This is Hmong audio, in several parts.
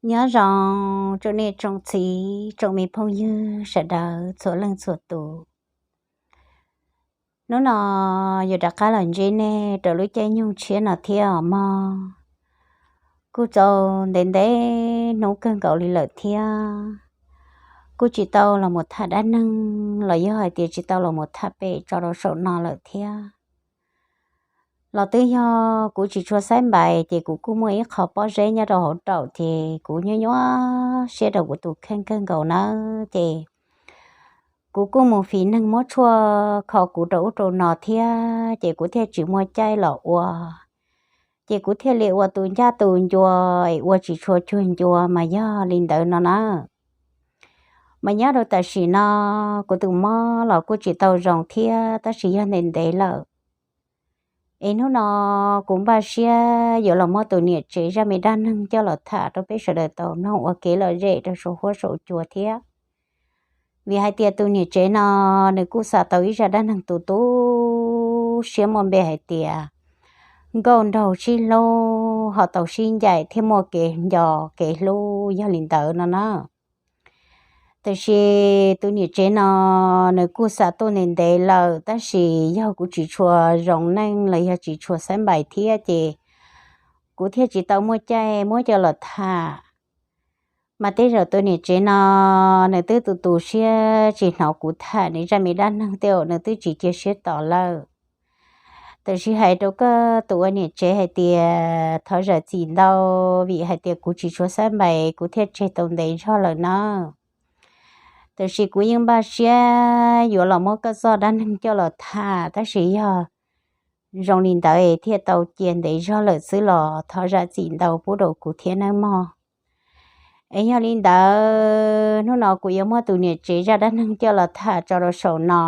Nyob zoo tsoom niam tsoom txiv tsoom me phooj ywg sawv daws txhua leej txhua tus. Hnub no yus rov qab los ntsib nej rau lub caij nyoog tshiab no thiab os mog. Kuj tau ntev ntev hnub kawg nkaus li lawm thiab kuj tsis tau los mus tham dab neeg los yog hais tias tsis tau los mus tham pem tso rau saum no lawm thiab. Los twb yog kuv tsis tshua saib npais ces kuv kuj muaj ib qho pob zeb nyob rau hauv raum ces kuv nyuaj nyuaj siab rau kuv tus kheej kawg nkaus nawb ces kuv kuj mus fiv neeg muab tshuaj kho kuv rau ub rau no thiab ces kuv thiaj tsis muaj caij los ua. Ces kuv thiaj li ua tus ncaj tus ncua es ua tsis tshua cuag ncua mas yog li ntawd no na. Mas nyob rau tam sim no kuv tus mob los kuj tsis tau zoo thiab tab sis yog ntev ntev lawm. Es hnub no kuv npaj siab yuav los muab tus niam tsev zaj me dab neeg coj los tham rau peb sawv daws tau mloog ua kev lom zem rau saum huab saum cua thiab. Vim hais tias tus niam tsev no nws kuj xa tau ib zaj dab neeg tu tu siab muaj npe hais tias nkauj nraug sib hlub ho tau sib ncaim thiab muaj kev nco kev hlub yog li ntawd no na. Tab sis tus niam tsev no nws kuj xa tuaj ntev ntev lawm tab sis yog kuv tsis tshua zoo neej los yog tsis tshua saib npais thiab ces kuv thiaj tsis tau muaj caij muab coj los tham. Mas tej zaum tus niam tsev no nws twb tu tu siab tsis hnov kuv tham nws zaj me dab neeg tej zaum nws twb tsis cia siab tos lawm. Tab sis hais rau koj tus ua niam tsev hais tias thov zam txim ntau vim hais tias kuv tsis tshua saib npais kuv thiaj tseg tau ntev zog lawm na. Tab sis kuv yeej npaj siab yuav los muab koj txoj dab neeg coj los tham tab sis yog zoo li ntawd thiaj tau cia ntev zog lawm xwb los thov zam txim ntau pub rau kuv thiab nawb mog. Es yog li ntawd hnub no kuv yuav muab tus niam tsev zaj dab neeg coj los tham tso rau saum no.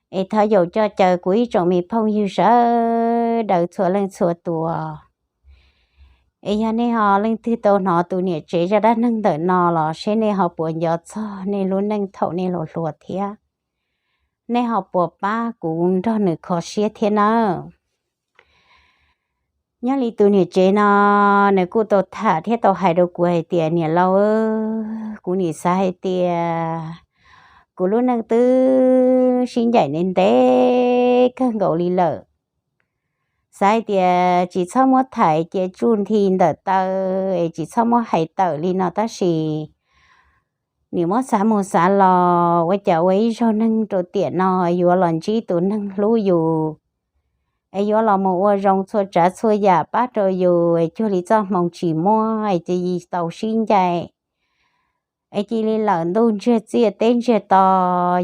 Es thov yaum coj caw kuv ib tsoom me phooj ywg sawv daws txhua leej txhua tus. Es yog nej ho leej twg tau hnov tus niam tsev zaj dab neeg ntawm no los seb nej ho puas nco txog nej lub neej thaum nej hluas hluas thiab, nej ho puas pab kuv nrog nws kho siab thiab nawb. Nyob li tus niam tsev no, nws kuj tau tham thiab tau hais rau kuv hais tias niam laus, kuv nim xav hais tias kuv lub neej twb sib ncaim ntev ntev kawg nkaus li lawm. Xav hais tias tsis txhob muab tham cia tsuj nthi ntawm taw es tsis txhob muab hais tawm li no tab sis nim muab xav mus xav los ua cas ua ib zaug neeg rau tiam no yuav los ntsib tus neeg hlub yus es yuav los mus ua zoo txhua tsav txhua yam pab rau yus es cuag li txoj hmoo tsis muaj es cia li tau sib ncaim es cia li lawm ntuj ntsiag txiaj teb ntsiag to,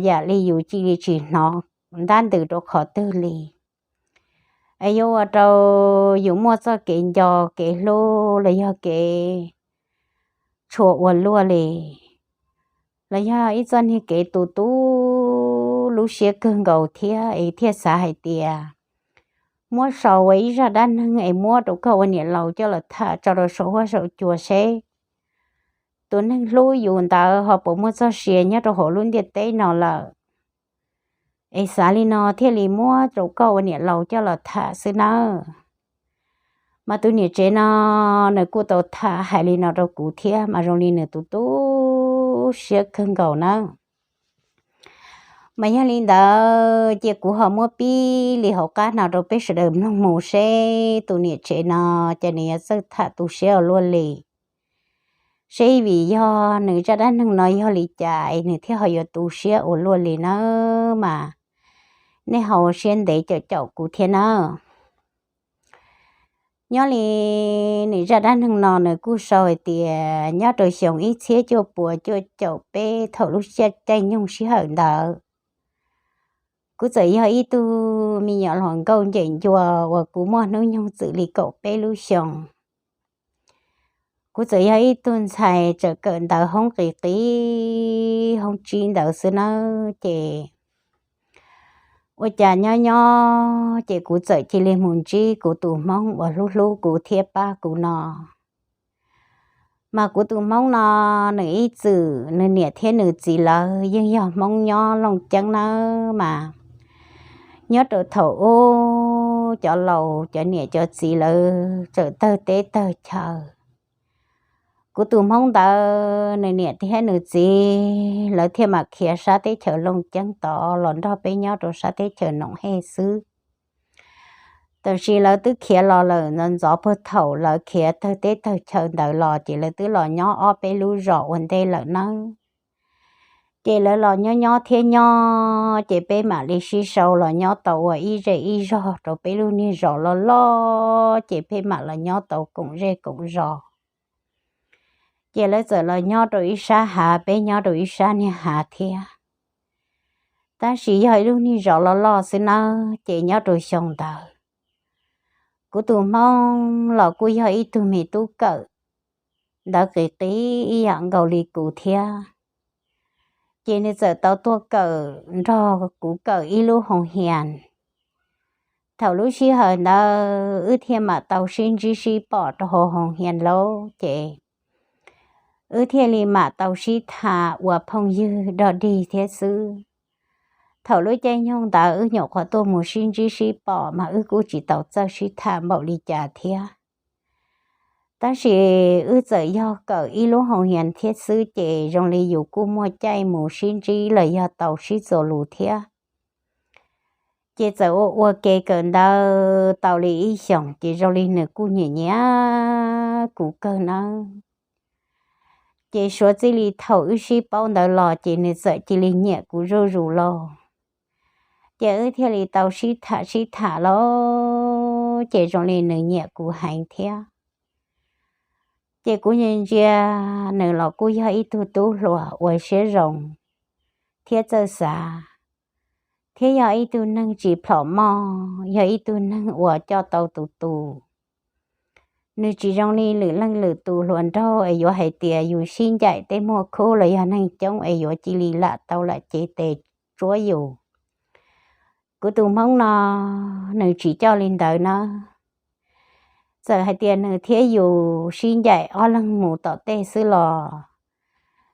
yam li yus cia li tsis hnov ntab ntws rau qhov twg li. Es yuav ua rau yus muaj txoj kev nco kev hlub los yog kev tshua ua luaj li, los yog ib txoj niag kev tu tu lub siab kawg nkaus thiab es thiaj xav hais tias muab sau ua ib zaj dab neeg es muab rau koj ua niam laus coj los tham tso rau saum huab saum cua seb tus neeg hlub yus ntawd ho puas muaj txoj sia nyob rau hauv lub ntiaj teb no lawm. Es xav li no thiaj li muab rau koj ua niam laus coj los tham xwb nawb. Mas tus niam tsev no nws kuj tau tham hais li no rau kuv thiab mas zoo li nws tu tu siab kawg nkaus nawb. Mas yog li ntawd cia kuv ho muab pib li hauv qab no rau peb sawv daws mloog mus seb tus niam tsev no ces nws yuav txawj tham tu siab ua luaj li. Seb vim yog nws zaj dab neeg no yog li cas es nws thiaj ho yuav tu siab ua luaj li nawb mas nej ho ua siab ntev caum caum kuv thiab nawb. Nyob li nws zaj dab neeg no nws kuj sau hais tias nyob rau xyoo ib txhiab cuaj puas cuaj caum peb thaum lub caij nyoog sij hawm ntawd, kuv txawm yog ib tug me nyuam hluas nkauj ncem ncua uas kuv muaj hnub nyoog txwm li kaum peb lub xyoos. Kuv txawm yog ib tug ntxhais tseem kawm ntawv hoob qis qis hoob tsib ntawd xwb nawb ces ua cas nyob nyob ces kuv txawm cia li mus ntsib kuv tus hmoob uas hlub hlub kuv thiab pab kuv no. Mas kuv tus hmoob no nws ib txwm nws niam thiab nws txiv lawv yeej yog hmoob nyob Looj Ceeb nawb mas nyob rau thaum ub cov laus cov niam cov txiv lawv tseem tawg teb tawg chaw, Kuv tus Hmoob ntawd nws niam thiab nws txiv lawv thiaj mam khiav sab teb chaws Looj Ceeb tod los nrog peb nyob rau sab teb chaws Noom Hej xwb. Tab sis lawv twb khiav los lawm ntxov ntxov puag thaum lawv khiav tawg teb tawg chaw ntawd los ces lawv twb los nyob ob peb lub zos ua ntej lawm nawb. Ces lawv los nyob nyob thiab nyob ces peb mam li sib sau los nyob tau ua ib zej ib zog rau peb lub niag zos loj loj ces peb mam los nyob tau koom zej koom zos. Ces lawv txawm los nyob rau ib sab hav, peb nyob rau ib sab niag hav thiab. Tab sis yog ib lub niag zos loj loj xwb nawb, ces nyob rau xyoo ntawd kuv tus Hmoob los kuj yog ib tug me tub kawm ntawv qis qis ib yam nkaus li kuv thiab. Ces nws txawm tau tuaj kawm nrog kuv kawm ib lub hoos hias. Thaum lub sij hawm ntawd wb thiaj mam tau sib ntsib sib pom rau hauv hoos hias lauj, ces wb thiaj li mam tau sib tham ua phooj ywg dog dig thiab xwb. Thaum lub caij nyoog ntawd wb nyuam qhuav tuaj mus sib ntsib sib pom mas wb kuj tsis tau txawj sib tham npaum li cas thiab. Tab sis wb txawm yog kawm ib lub hoos hias thiab xwb ces zoo li yus kuj muaj caij mus sib ntsib los yog tau sib txuas lus thiab. Ces txawm ua ua ke kawm ntawv tau li ib xyoos ces zoo li nws kuj nyiam nyiam kuv kawg nawb. Ces suav txij li thaum wb sib paub ntawd los ces nws txawm cia li nyiam kuv zuj zus lauj. Ces wb thiaj li tau sib tham sib tham lauj, ces zoo li nws nyiam kuv heev thiab. Ces kuv ntsia ntsia nws los kuj yog ib tug tub hluas uas siab zoo thiab txawj xav, thiab yog ib tug neeg tsis plhom moj, yog ib tug neeg uas coj tau tus tus. Nws tsis zoo li lwm leej lwm tus hluas nraug es yuav hais tias yus sib ncaim tej muag khub los yog neeg coob es yuav cia li lam tau lam cev tes tsuab yus. Kuv tus Hmoob no nws tsis coj li ntawd na. Txawm hais tias nws thiab yus sib ncaim ob leeg mus tom tej xwb los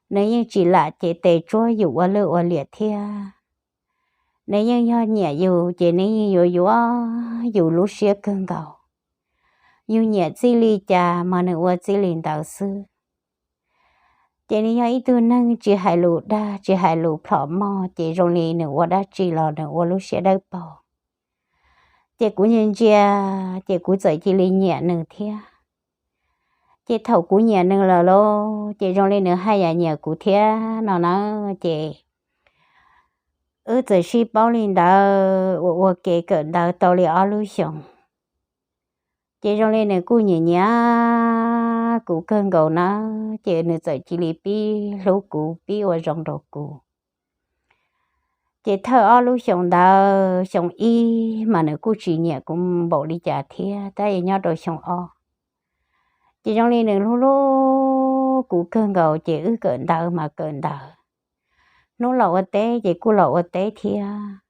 nws yeej tsis lam cev tes tsuab yus ua lwj ua liam thiab. Nws yeej yog nyiam yus ces nws yeej yuav yuav yus lub siab kawg nkaus. Yus nyiam txij li cas mas nws ua txij li ntawd xwb. Ces nws yog ib tug neeg tsis hais lus dag tsis hais lus plhom mog ces zoo li nws ua dab tsi los nws ua lub siab dawb paug. Ces kuv ntsia ntsia ces kuv txawm cia li nyiam nws thiab. Ces thaum kuv nyiam nws lawm lauj ces zoo li nws haj yam nyiam kuv thiab no na. Ces wb txawm sib paub li ntawd ua ua ke kawm ntawv tau li ob lub xyoos. Ces zoo li nws kuj nyiam nyiam kuv kawg nkaus na, ces nws txawm cia li pib hlub kuv pib ua zoo rau kuv. Ces thawj ob lub xyoos ntawd xyoo ib mas nws kuj tsis nyiam kuv npaum li cas thiab tab sis nyob rau xyoo ob ces zoo li nws hlub hlub kuv kawg nkaus ces wb kawm ntawv mas kawm ntawv, hnub los ua teb ces kuj los ua teb thiab.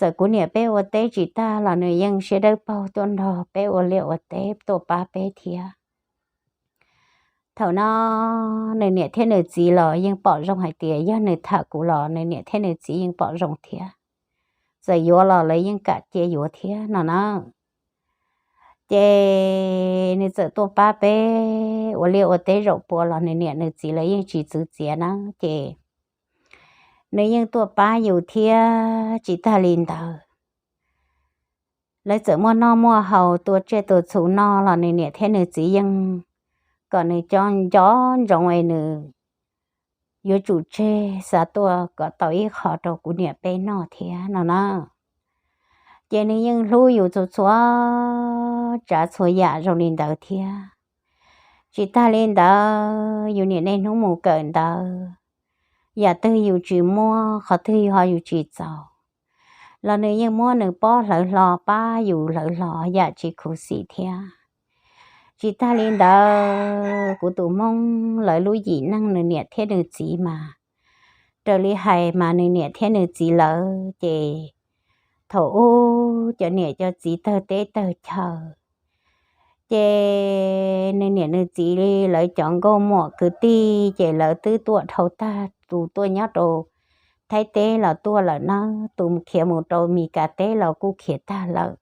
Txawm kuv niam peb ua teb tsis tag los nws yeej siab dawb paug tuaj nrog peb ua liaj ua teb tuaj pab peb thiab. Thaum no nws niam thiab nws txiv los yeej pom zoo hais tias yog nws tham kuv los nws niam thiab nws txiv yeej pom zoo thiab. Txawm yuav los lawv yeej kam cia yuav thiab no na. Ces nws txawm tuaj pab peb ua liaj ua teb zaum pua los nws niam nws txiv lawv yeej tsis txwv txiav na. Ces nws yeej tuaj pab yus thiab tsis tag li ntawd, lawv txawm muaj noj muaj haus tua tsiaj tua txhu noj los nws niam thiab nws txiv yeej kom nws cov nco ntsoov es nws yuav tsum tseg xa tuaj kom tau ib qho rau kuv niam peb noj thiab no na. Ces nws yeej hlub yus txhua txhua tsav txhua yam zoo li ntawd thiab. Tsis tag li ntawd yus niam niaj hnub mus kawm ntawv, yam twg yus tsis muaj qhov twg ho yus tsis txaus los nws yeej muab nws pob hlawv hlo pab yus hlawv hlo yam tsis khuv xim thiab. Tsis tag li ntawd kuv tus Hmoob lawv lub yim neej nws niam thiab nws txiv mas raws li hais mas nws niam thiab nws txiv lawv ces thaum ub cov niam cov txiv tawg teb tawg chaw ces nws niam nws txiv lawv cov nkauj muam kwv tij ces lawv twb tuaj dhau tag, tus tuaj nyob rau Thaib teb los tuaj lawm na, tus khiav mus rau Mis Kas teb los kuj khiav tag lawm.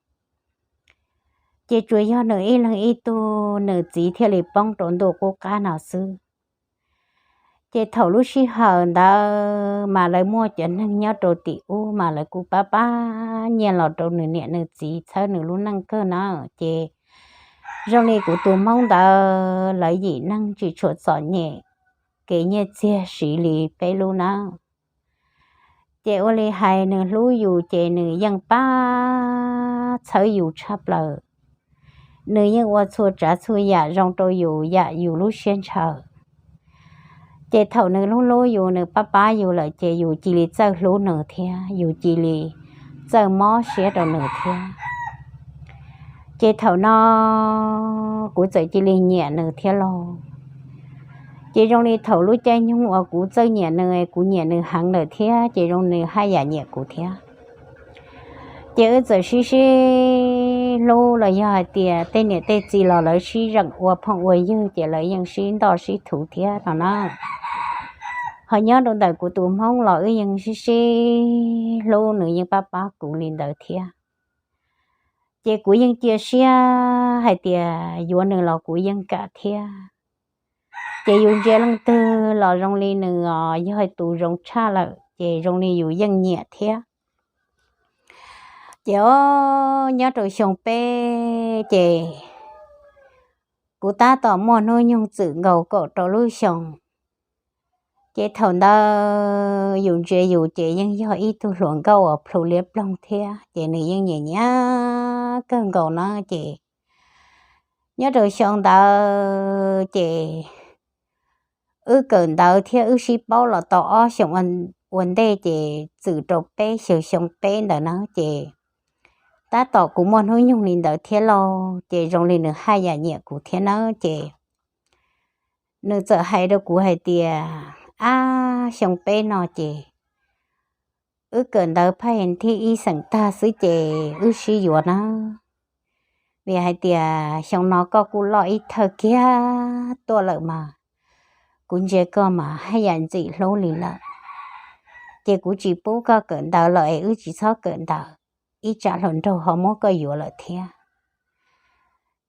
Ces tsuas yog nws ib leeg ib tug, nws txiv thiaj li poob rau ntuj qub qab no xwb. Ces thaum lub sij hawm ntawd mas lawv muaj cov neeg nyob rau tim ub mas lawv kuj pab pab nyiaj los rau nws niam nws txiv txhawb nws lub neej kawg na. Ces zoo li kuv tus Hmoob ntawd lawv yim neeg tsis tshua txom nyem kev nyiaj txiag siv li peb lub na. Ces ua li hais nws hlub yus ces nws yeej pab txhawb yus tshaj plaws. Nws yeej ua txhua tsav txhua yam zoo rau yus yam yus lub siab ntshaw. Ces thaum nws hlub hlub yus, nws pab pab yus lawm ces yus cia li txawj hlub nws thiab, yus cia li txawj mob siab rau nws thiab. Ces thaum no kuv txawm cia li nyiam nws thiab lauj. Ces zoo li thaum lub caij nyoog uas kuv txawj nyiam nws, kuv nyiam nws heev lawm thiab ces zoo nws haj yam nyiam kuv thiab. Ces wb txawm sib sib hlub los yog hais tias tej niam tej txiv los lawv sib zeem ua phooj ua ywg ces lawv yeej sib ntoj sib thuv thiab no na. Ho nyob rau ntawm kuv tus Hmoob los wb yeej sib sib hlub, nws yeej pab pab kuv li ntawd thiab. Ces kuv yeej cia siab hais tias yuav nws los kuv yeej kam thiab. Ces yus ntsia leej twg los zoo li nws os, yog tus zoo tshaj lawm ces zoo li yus yeej nyiam thiab. Ces o, nyob rau xyoo peb ces kuv tab tom muaj hnub nyoog txwm nkaus kaum rau lub xyoo. Ces thaum ntawd yus ntsia yus ces yeej yog ib tug hluas nkauj uas plhu liab ploog thiab ces nws yeej nyiam nyiam kawg nkaus na. Ces nyob rau xyoo ntawd ces wb kawm ntawv thiab wb sib paub los tau ob xyoo ua ntej ces txwm rau peb xyoo, xyoo peb ntawd na ces tab tom kuv muaj hnub nyoog li ntawd thiab lauj, ces zoo li nws haj yam nyiam kuv thiab na. Ces nws txawm hais rau kuv hais tias, ab, xyoo peb no ces wb kawm ntawv phaj nthib ib xeem tag xwb ces wb sib yuav na. Vim hais tias xyoo no koj kuj loj ib thawj kiag tuaj lawm mas kuv ntsia koj mas haj yam ntxim hlub li lawm. Ces kuv tsis pub koj kawm ntawv lawm es wb tsis txhob kawm ntawv, ib tsam hluas nraug ho muab koj yuav lawm thiab.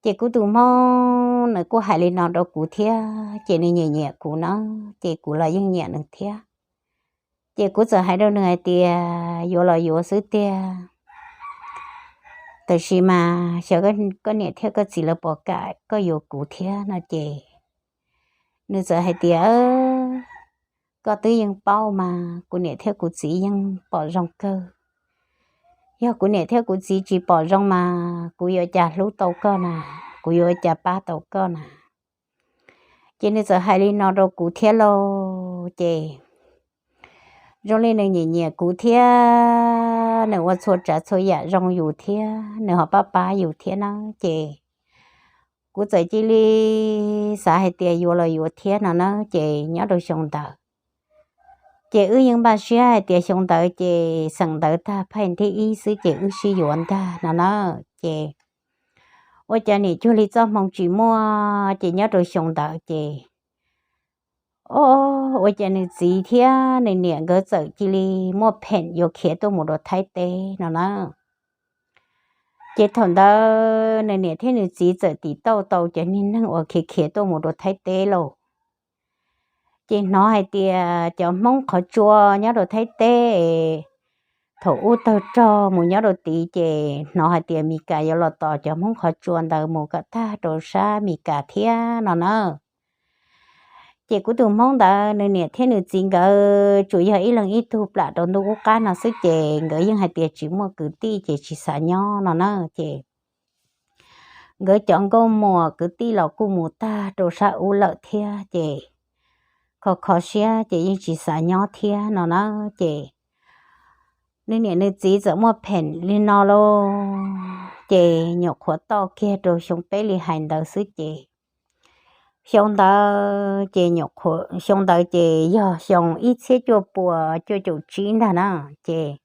Ces kuv tus Hmoob nws kuj hais li no rau kuv thiab ces nws nyiam nyiam kuv na, ces kuv los yeej nyiam nws thiab. Ces kuv txawm hais rau nws hais tias yuav los yuav xwb tiag, tab sis mas xyov koj niam thiab koj txiv lawv puas kam koj yuav kuv thiab no ces nws txawm hais tias, koj twb yeej paub mas kuv niam thiab kuv txiv yeej pom zoo kawg. Yog kuv niam thiab kuv txiv tsis pom zoo mas kuv yuav cas hlub tau koj na, kuv yuav cas pab tau koj na. Ces nws txawm hais li no rau kuv thiab lauj, ces zoo li nws nyiam nyiam kuv thiab, nws ua txhua tsav txhua yam zoo yus thiab, nws ho pab pab yus thiab na. Ces kuv txawm cia li xav hais tias yuav los yuav thiab no na, ces nyob rau xyoo ntawd ces wb yeej npaj siab hais tias xyoo ntawd ces xeem ntawv tag phaj nthib ib xwb ces wb sib yuav ntag no na. Ces ua cas nim cuag li txoj hmoo tsis muaj, ces nyob rau xyoo ntawd ces o, ua cas nws txiv thiab nws niam nkawd txawm cia li muaj pheem yuav khiav tuaj mus rau Thaib teb no na. Ces thaum ntawd nws niam thiab nws txiv txawm tim tauj tau cov niag neeg uas khiav khiav tuaj mus rau Thaib teb lauj. Ces hnov hais tias cov Hmoob qhov tsua nyob rau Thaib teb, thaum ub tawg rog mus nyob rau tid ces hnov hais tias Mis Kas yuav los tos cov Hmoob qhov tsua ntawd mus kom tag rau sab Mis Kas thiab no na. Ces kuv tus Hmoob ntawd nws niam thiab nws txiv nkawd tsuas yog ib leeg ib tug plam rau ntuj ub qab no xwb ces nkawd yeej hais tias tsis muaj kwv tij ces tsis xav nyob no na. Ces nkawd cov nkauj muam kwv tij los kuj mus tag rau sab ub lawm thiab ces kho kho siab ces yeej tsis xav nyob thiab no na. Ces nws niam nws txiv txawm muaj pheem li no lauj, ces nyuam qhuav toj kiag rau xyoo peb li hais ntawd xwb ces xyoo ntawd ces nyuam qhuav, xyoo ntawd ces yog xyoo ib txhiab cuaj puas cuaj caum tsib ntag na. Ces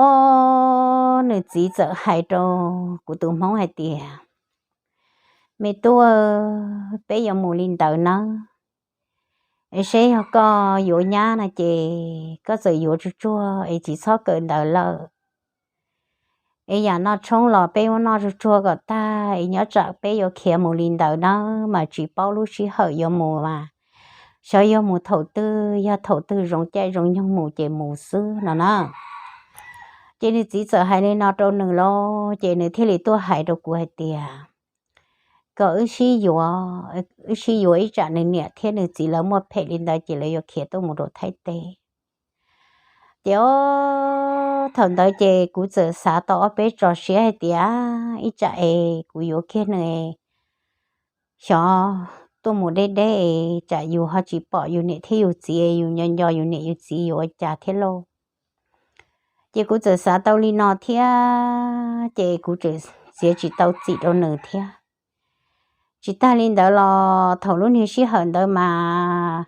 o, nws txiv txawm hais rau kuv tus Hmoob hais tias, me tub, peb yuav mus li ntawd nawb, es seb yog koj yuav nyab no ces koj txawm yuav tsuag tsuag es tsis txhob kawm ntawv lawm. es yam no tshoob los peb muab noj tsuag tsuag kom tag es nyob tsam peb yuav khiav mus li ntawd na, mas tsis paub lub sij hawm yuav mus mas xyov yog mus thaum twg, yog thaum twg zoo caij zoo nyoog mus ces mus xwb no na. Ces nws txiv txawm hais li no rau nws lauj, ces nws thiaj li tuaj hais rau kuv hais tias kom wb sib yuav, wb sib yuav ib tsam nws niam thiab nws txiv lawv muaj phem li ntawd ces lawv yuav khiav tuaj mus rau Thaib teb. Ces o, thaum ntawd ces kuv txawm xav tau ob peb tso siab hais tias ib tsam es kuv yuav kiag nws xyov tuaj mus deb deb es tsam yus ho tsis pom yus niam thiab yus txiv, yus nco nco yus niam yus txiv yuav ua cas thiab lauj. Ces kuv txawm xav tau li no thiab ces kuv txawm txiav tsis tau txim rau nws thiab. Tsis tag li ntawd los thaum lub niag sij hawm ntawd mas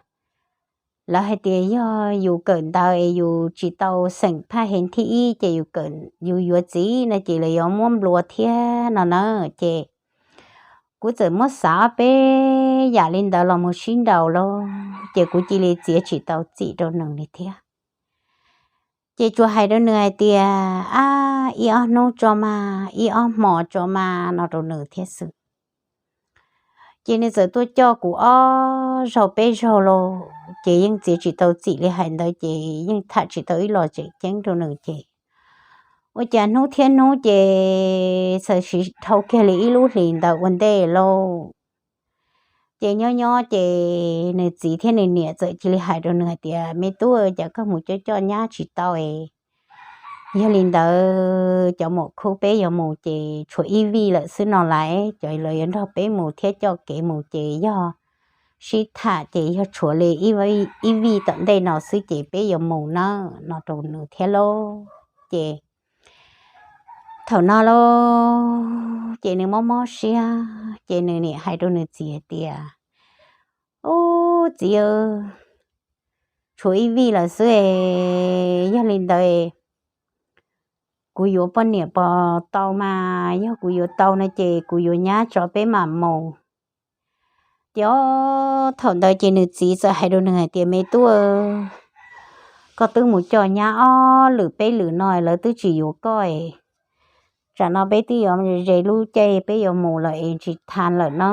lawv hais tias yog yus kawm ntawv es yus tsis tau xeem phaj hev thib ib ces yus, yus yuav txiv no ces lawv yuav muab nplua thiab no na. Ces kuv txawm muab xav ob peb yam li ntawd los mus sib nraus lauj, ces kuv cia li txiav tsis tau txim rau nws li thiab. Ces tsuas hais rau nws hais tias ab, ib ob hnub tso mas, ib ob hmos tso mas no rau nws thiab xwb. Ces nws txawm tuaj coj kuv ob zaug peb zaug lauj, ces yeej txiav tsis tau txim li hais ntawd ces yeej tham tsis tau ib los tseem ceeb rau nws ces ua cas hnub thiab hnub ces txawm siv dhau kiag li ib lub hlis ntawd ua ntej lauj. Ces nyob nyob ces nws txiv thiab nws niam txawm cia li hais rau nws hais tias me tub, cas koj mus coj coj nyab tsis tau es, yog li ntawd cov muam khub peb yuav mus ces tshuav ib vij lawm xwb no lais, cov lawv yuav nrog peb mus thiab coj kev mus ces yog sib tham ces yog tshuav li ib vij tom ntej no xwb ces peb yuav mus na no rau nws thiab lauj. Ces thaum no lauj ces nws mob mob siab ces nws niam hais rau nws txiv hais tias ub txiv, tshuav ib vij lawm xwb es, yog li ntawd kuv yuav poj niam puas tau mas, yog kuv yuav tau no ces kuv yuav nyab tso peb mam mus. Ces o, thaum ntawd ces nws txiv txawm hais rau nws hais tias me tub, koj twb mus coj nyab ob lwm peb lwm no lawv twb tsis yuav koj es, tsam no peb twb yuav ze lub caij peb yuav mus lawm es tsis tha lawm na.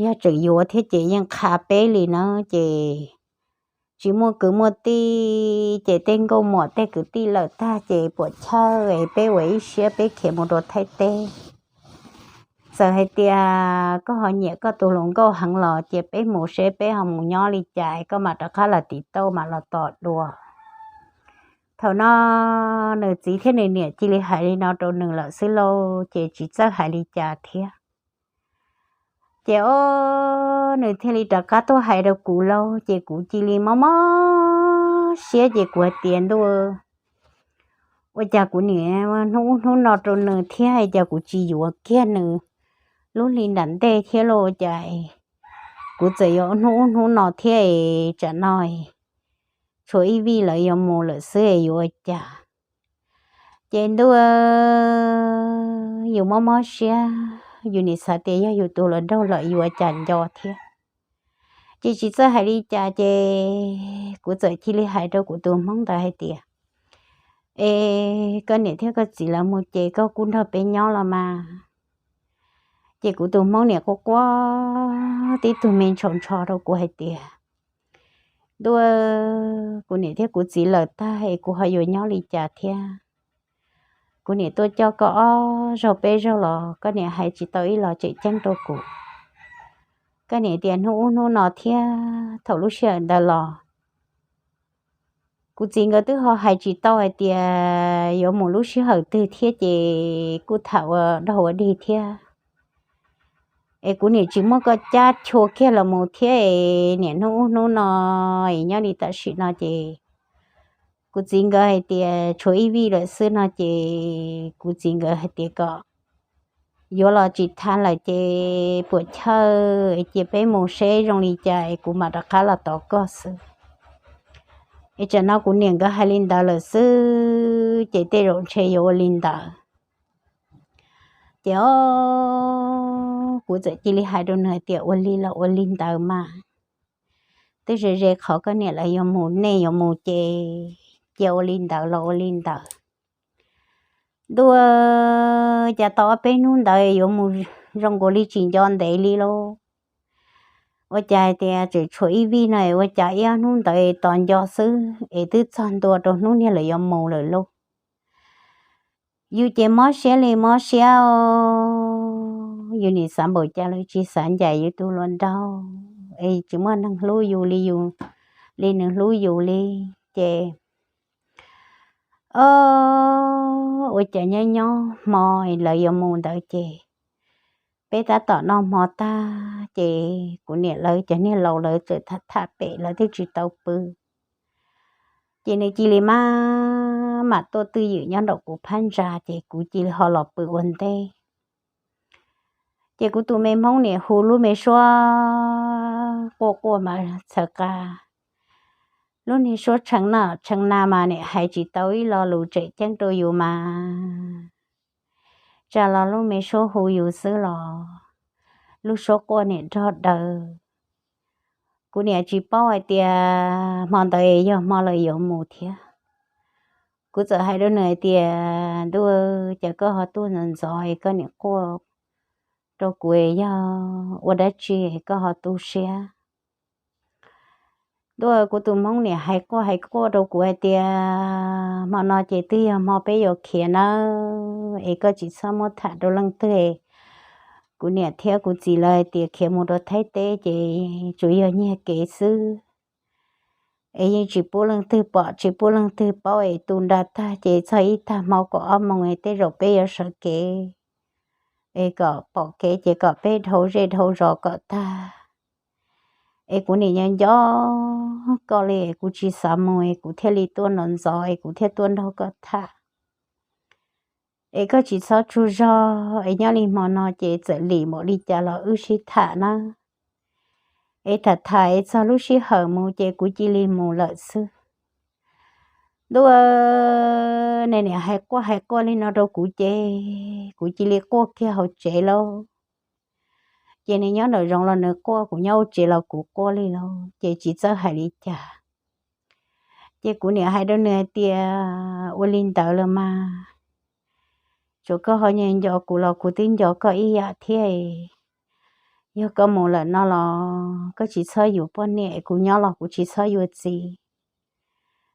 Yog tseem yuav thiab ces yeej qha peb li na ces tsis muaj kwv muaj tij ces tej nkauj muam tej kwv tij lawm tag ces puam chawj es peb ua ib siab peb khiav mus rau Thaib teb. Txawm hais tias koj ho nyiam koj tus hluas nkauj heev los cia peb mus seb peb ho mus nyob li cas koj mam rov qab los tim tauj mam los tos dua. Thaum no nws txiv thiab nws niam cia li hais li no rau nws lawm xwb lauj ces tsis txawj hais li cas thiab. Ces o, nws thiaj li rov qab tuaj hais rau kuv lauj ces kuv cia li mob mob siab ces kuv hais tias ntuj, ua cas kuv niam hnub ub hnub no rau nws thiab es cas kuv tsis yuav kiag nws lub hli nram ntej thiab lauj, ua cas kuv txawm yuav hnub ub hnub no thiab es tsam no tshuav ib vij lawv yuav mus lawm xwb es yuav ua cas. Ces ntuj, yus mob mob siab, yus nim xav tias yog yus tus hluas nraug lawm yuav cas nco thiab. Ces tsis txawj hais li cas ces kuv txawm cia li hais rau kuv tus hmoob ntawd hais tias, es koj niam thiab koj txiv lawv mus ces koj kuj nrog peb nyob los mas. Ces kuv tus hmoob niam quaj quaj tib tug me ntshaus ntsho rau kuv hais tias, ntuj, kuv niam thiab kuv txiv lawm tag es kuv ho yuav nyob li cas thiab. Kuv niam tuaj coj koj ob zaug peb zaug los koj niam hais tsis tau ib los tseem ceeb rau kuv. Koj niam tias hnub ub hnub no thiab thaum lub sij hawm ntawd los kuv txiv nkawd twb ho hais tsis tau hais tias yuav mus lub sij hawm twg thiab ces kuj tham ua dog ua dig thiab. Es kuv niam tsis muab koj cab chua kiag los mus thiab es niam hnub ub hnub no es nyob li tam sim no ces kuv txiv nkawd hais tias tshuav ib vij lawm xwb no ces kuv txiv nkawd hais tias kom yuav los tsis tha lawm ces puam chawj es cia peb mus seb zoo li cas es kuv mam rov qab los tos koj xwb. Es tsam no kuv niam nkawd hais li ntawd lawm xwb ces tej zaum ntshe yuav ua li ntawd. Ces o, kuv txawm cia li hais rau nws hais tias ua li los ua li ntawd mas, twb ze ze qhov koj niam lawv yuav mus nej yuav mus ces cia ua li ntawd los ua li ntawd. Ntuj, cas tau ob peb hnub ntawd yuav mus zoo nkaus li tsis nco ntev li lauj. Ua cas hais tias tseem tshuav ib vij no es ua cas ib ob hnub ntawd tos nco xwb es twb txog ntua rau hnub niag lawv yuav mus lawm lauj. Yus ces mob siab li mob siab os, yus nim xav npaum cas los tsis xav ncaim yus tus hluas nraug es tsis muaj neeg hlub yus li yus, li nws hlub yus li. Ces, o, ua cas nyob nyob hmo lawv yuav mus ntawd ces peb tab tom noj hmo tag ces kuv niam lawv cov niag laus lawv txawm tham tham pem lawv twb tsis tau pw. Ces nws cia li maj mam tuaj twj ywm nyob nraum kuv phab ntsa ces kuv cia li ho los pw ua ntej. Ces kuv tus me Hmoob niam hu lub me suab quaj quaj mas txhawv qa. Lub niag suab tshee na tshee na mas niam hais tsis tau ib lo lus tseem ceeb rau yus mas tsa los lub me suab hu yus xwb los lub suab quaj niam nrog daws. Kuv niam tsis paub hais tias hmo ntawd yog hmo lawv yuav mus thiab. Kuv txawm hais rau nws hais tias, ntuj, cas koj ho tuaj ntxov ntxov es koj niam quaj rau kuv es yog ua dab tsi es koj ho tu siab. Ntuj, kuv tus Hmoob niam hais quaj hais quaj rau kuv hais tias, hmo no ces twb yog hmo peb yuav khiav nawb es koj tsis txhob muab tham rau leej twg. Kuv niam thiab kuv txiv lawv hais tias khiav mus rau Thaib teb ces tsuas yog nyiag kev xwb es yeej tsis pub leej twg pom tsis pub leej twg paub es tu nra tag ces txog ib tag hmo kaum ob moos es tej zaum peb yuav sawv kev es kom pom kev ces kom peb dhau zej dhau zos kom tag. Es kuv niam nco nco koj li es kuv tsis xav mus es kuv thiaj li tuaj ntxov ntxov es kuv thiaj tuaj nrog koj tham. Es koj tsis txhob tsaug zog es nyob li hmo no ces txawm lim npaum li cas los wb sib tham nawb. Es tham tham es txog lub sij hawm mus ces kuv cia li mus lawm xwb. Ntuj, nws niam hais quaj hais quaj li no rau kuv ces kuv cia li quaj kiag hauv tsev lauj. Ces nws nyob nraum zoov los nws quaj, kuv nyob hauv tsev los kuv quaj li lauj, ces tsis txawj hais li cas. Ces kuv niam hais rau nws hais tias, ua li ntawd los mas tsuas koj ho nco nco kuv los kuv twb nco koj ib yam thiab. Yog koj mus lawm no los koj tsis txhob yuav poj niam, kuv nyob los kuv tsis txhob yuav txiv.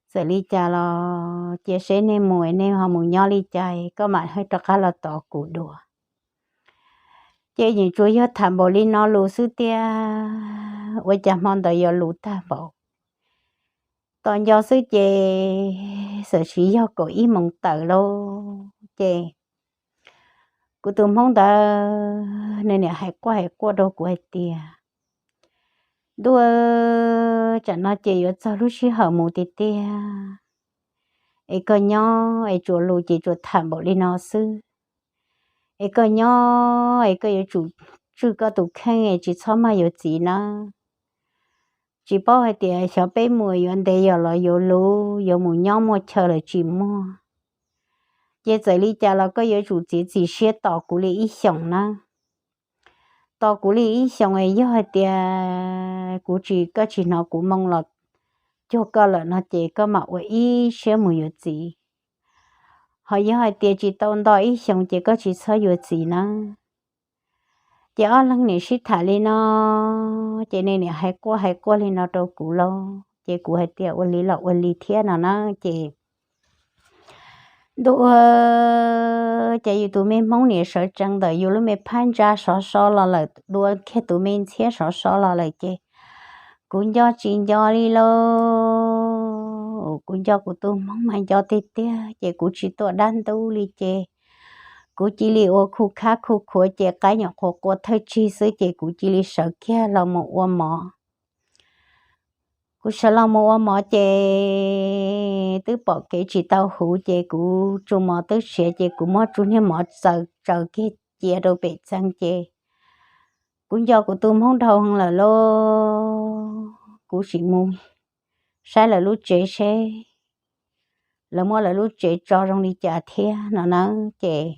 Txawm li cas los cia seb nej mus nej ho mus nyob li cas koj mam rov qab los tos kuv dua. Ces yeej tsuas yog tham npaum li no lus xwb tiag, ua cas hmo ntawd yuav luv tag npaum. Tos nco xwb ces txawm sim yog kaum ib moos tawm lauj, ces kuv tus Hmoob ntawd nws niam hais quaj hais quaj rau kuv hais tias, ntuj, tsam no ces yuav txog lub sij hawm mus tiag tiag, es koj nyob es tsuas lus ces tsuas tham npaum li no xwb, es koj nyob es koj yuav tsum tswj koj tus kheej es tsis txhob maj yuav txiv nawb. Tsis paub hais tias xyov peb mus yuav ntev yog los yuav luv, yuav mus nyob muaj chaw lawm tsis muaj. Ces txawm li cas los koj yuav tsum txiav txim siab tos kuv li ib xyoos nawb. Tos kuv li ib xyoos es yog hais tias kuv tsis, koj tsis hnov kuv moo los cuag koj lawm no ces koj mam ua ib siab mus yuav txiv. Ho yog hais tias tsis tau nto ib xyoos ces koj tsis txhob yuav txiv nawb. Ces ob leeg niam sib tham li no, ces nws niam hais quaj hais quaj li no rau kuv lauj, ces kuv hais tias ua li los ua li thiab no na, ces ntuj, ces yus tus me Hmoob niam sawv tsees ntawm yus lub me phab ntsa sov so los lawm, dua kiag tus me ntxhiab sov so los lawm ces kuv nco tsis nco li lauj. Kuv nco kuv tus Hmoob mas nco tiag tiag ces kuv tsis tuaj dab ntub li ces kuv cia li ua khu khab khu khuav ces qaib nyuam qhuav qua thawj tsig xwb ces kuv cia li sawv kiag los mus ua mov. Kuv sawv los mus ua mov ces twb pom kev tsis tau huv ces kuv tsu mov twb siav ces kuv muab tsu niag mov txaws tsaws kiag cia rau pem txee ces kuv nco kuv tus Hmoob dhau heev lawm lauj. Kuv sim mus saib lawv lub tsev seb lawv muab lawv lub tsev tso zoo li cas thiab no na. Ces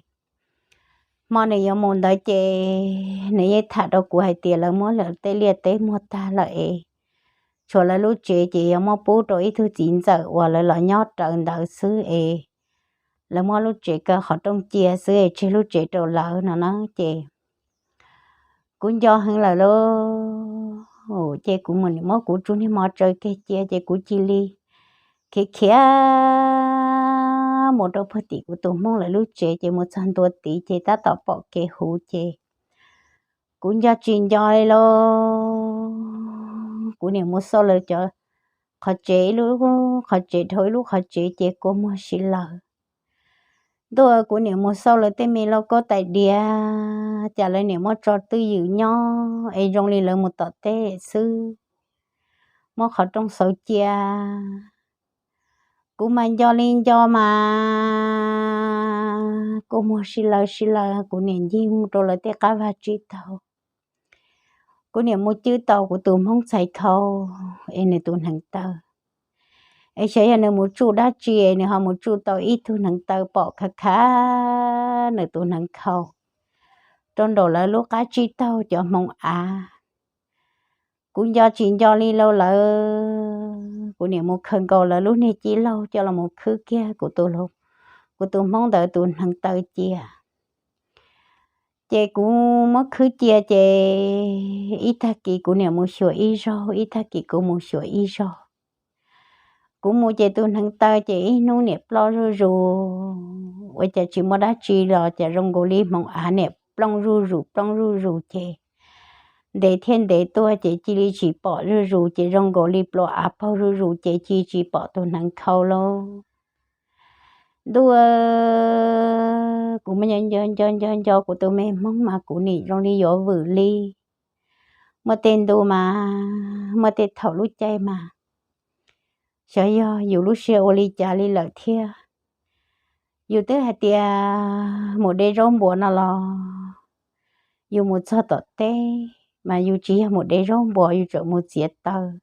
hmo nws yuav mus ntawd ces nws yeej tham rau kuv hais tias lawv muab lawv tej liaj teb muag tag lawm es tshuav lawv lub tsev ces yuav muab pub rau ib tug txiv ntxawm uas lawv los nyob raws ntawd xwb es lawv muab lub tsev kaw qhov rooj cia xwb es tseg lub tsev rau lawv no na. Ces kuv nco heev lawm lauj, ces kuv mus niam muab kuv tsuj niag mov tsaws kiag cia ces kuv cia li khiav khiav mus rau puag tim kuv tus hmoob lawv lub tsev ces mus txog ntua tid ces tab tom pom kev huv ces kuv nco tsis nco li lauj, kuv niam mus xauj lawv cov qhov tsev, ib lub qhov tsev dhau ib lub qhov tsev ces kua muag si lawm. Ntuj, kuv niam mus xauj lawv tej me lauj kaub tais diav, cas lawv niam muab tso twj ywm nyob es zoo li lawv mus tom teb xwb, muab qhov rooj xauv cia. Kuv mas nco li nco mas kua muag si lawv si lawv, kuv niam ncig mus rau lawv tej qab vag tsib taug. Kuv niam mus cwb tau kuv tus hmoob txhais khau es nws tus hneev taw, es xyov yog nws mus tsuj dab tsi es nws ho mus tsuj tau ib tug hneev taw pom khav khav nws tus hneev khau rau nraum lawv lub qab tsib taug cov hmoov av. Kuv nco tsis nco li lauj lawm, kuv niam mus khaws nkaus lawv lub niag cib laug coj los mus khwb kiag kuv tus, kuv tus hmoob ntawd tus hneev taw cia. Ces kuv muab khwb cia ces ib tag kis kuv niam mus xyuas ib zaug, ib tag kis kuv mus xyuas ib zaug. Kuv mus ces tus hneev taw ces ib hnub niam ploj zuj zus, ua cas tsis muaj dab tsi los cas zoo nkaus li hmoov av niam plooj zuj zus plooj zuj zus ces ntev thiab ntev tuaj ces cia li tsis pom zuj zus ces zoo nkaus li plua av paug zuj zus ces cia tsis pom tus hneev khau lauj. Ntuj, kuv mas nco nco nco nco kuv tus me hmoob mas kuv nim zoo li yuav vwm li. Muaj tej ntu mas, muaj tej thaum lub caij mas, xyov yog yus lub siab ua li cas li lawm thiab. Yus twb hais tias mus de zaub npua no los yus mus txog tom teb mas yus tsis yog mus de zaub npua, yus tseem mus txiav taws.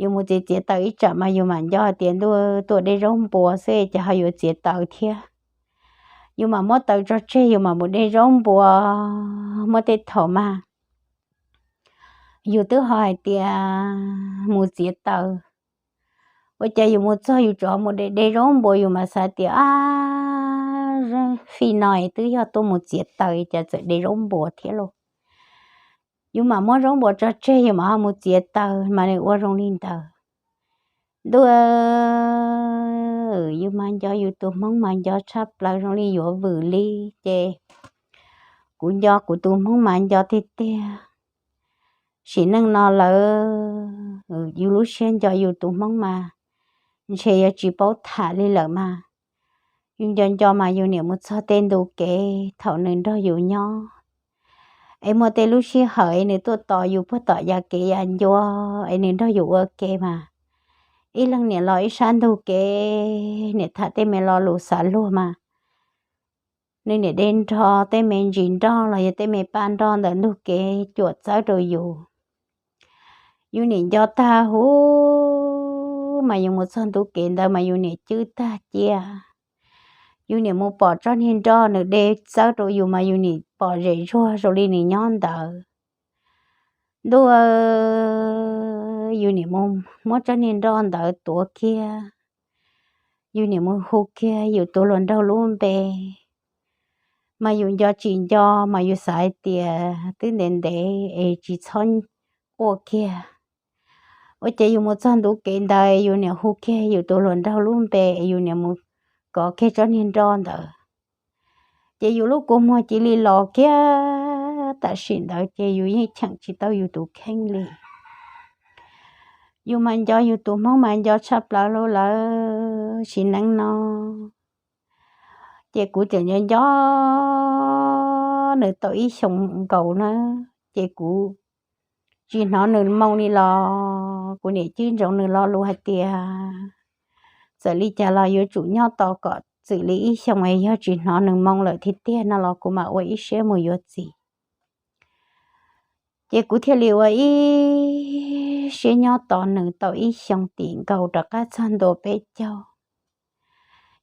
Yus mus txiav txiav taws ib tsam mas yus mam nco hais tias ntuj, tuaj de zaub npua xwb cas ho yuav txiav taws thiab. Yus mam muab taws tso tseg yus mam mus de zaub npua. Muaj tej thaum mas yus twb ho hais tias mus txiav taws, ua cas yus mus txog yus tseem mus de de zaub npua, yus mam xav tias ab, fij no es twb yog tuaj mus txiav taws cas txawm de zaub npua thiab lauj. Yus mam muab zaub npua tso tseg yus mam ho mus txiav taws mas nws ua zoo li ntawd. Ntuj, yus mas nco yus tus hmoob mas nco tshaj plaws zoo li yuav vwm li ces kuv nco kuv tus hmoob mas nco tiag tiag. Sim neej no lawm yus lub siab nco yus tus hmoob mas ntshe yuav tsis paub tham li lawm mas. Yus nco nco mas yus niam mus txog tej ntu kev thaum nws nrog yus nyob, es muaj tej lub sij hawm es nws tuaj tos yus puag tom yav kev yav ncua es nws nrog yus ua ke mas, ib leeg niam los ib sab ntug kev niam tham tej me lo lus xav luag mas, nws niam de nrho tej me ntsis nroj los yog tej me paj nroj ntawm ntug kev cuam txawb rau yus. Yus niam nco tag huv mas yus mus txog ntu kev ntawd mas yus niam cwb tag cia. Yus niam mus pom tsob niag nroj nws de txawb rau yus mas yus niam pom zem zuag zoo li nws nyob ntawd. Ntuj, yus niam mus muab tsob niag nroj ntawd tuav kiag, yus niam mus hu kiag yus tus hluas nraug lub npe, mas yus nco tsis nco mas yus xav hais tias twb ntev ntev es tsis txhob quaj kiag. Ua cas yus mus txog ntu kev ntawd yus niam hu kiag yus tus hluas nraug lub npe es yus niam mus kov kiag tsob niag nroj ntawd, ces yus lub kua muag cia li los kiag. Tam sim ntawd ces yus yeej cheem tsis tau yus tus kheej li. Yus mas nco yus tus hmoob mas nco tshaj plaws li lawm sim neej no. Ces kuv tseem nco nco nws tau ib xyoos nkaus na, ces kuv tsis hnov nws moo li los kuv niam cwb ntsoov nws lo lus hais tias txawm li cas los yuav tsum nyob tos kom txwm li ib xyoos es yog tsis hnov nws moo lawm tiag tiag no los kuv mam ua ib siab mus yuav txiv. Ces kuv thiaj li ua ib siab nyob tos nws tau ib xyoos tim nkaus rov qab txog ntua peb caug.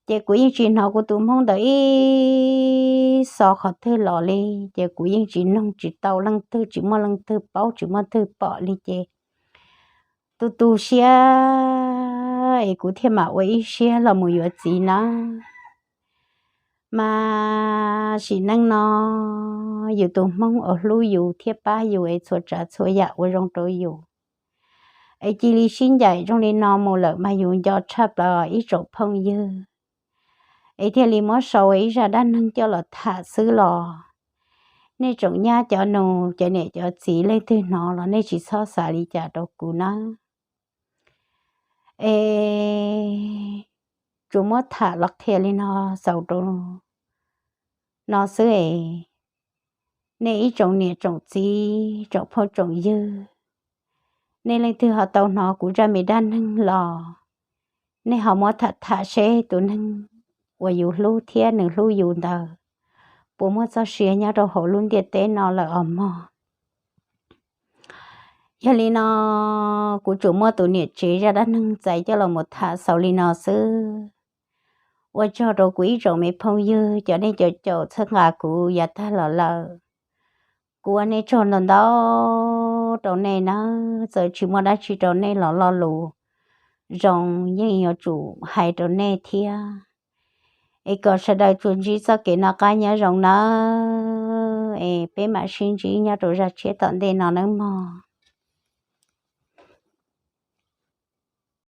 Ces kuv yeej tsis hnov kuv tus hmoob ntawd ib xo qhov twg los li, ces kuv yeej tsis noog tsis tau leej twg, tsis muaj leej twg paub tsis muaj twg pom li ces tu tu siab es kuv thiaj mam ua ib siab los mus yuav txiv nawb. Mas sim neej no yus tus Hmoob uas hlub yus thiab pab yus es txhua tsav txhua yam ua zoo rau yus, es cia li sib ncaim zoo li no mus lawm mas yus nco tshaj plaws ib tsoom phooj ywg, es thiaj li muab sau ib zaj dab neeg coj los tham xwb los. Nej tsoom nyab cov nus cov niam cov txiv leej twg hnov los nej tsis txhob xav li cas rau kuv nawb. Es tsuas muab tham los qhia li no xaus rau no xwb es, nej ib tsoom niam tsoom txiv tsoom phooj tsoom ywg, nej leej twg ho tau hnov kuv zaj me dab neeg los, nej ho muab tham tham seb tus neeg uas yus hlub thiab nws hlub yus ntawd puas muaj txoj sia nyob rau hauv lub ntiaj teb no lawm os mog. Yog li no, kuv tsuas muab tus niam tsev zaj dab neeg txais coj los mus tham xaus li no xwb. Ua tsaug rau kuv ib tsoom me phooj ywg cov nej caum caum txhawb nqa kuv yav tag los lawm. Kuv ua nej tsaug ntau ntau rau nej nawb, txawm tsis muaj dab tsi rau nej los lo lus zoo yeej yuav tsum hais rau nej thiab. Es kom sawv daws tsuas ntsib txoj kev noj qab nyob zoo nawb, es peb mam sib ntsib nyob rau zaj tshiab tom ntej no nawb mog.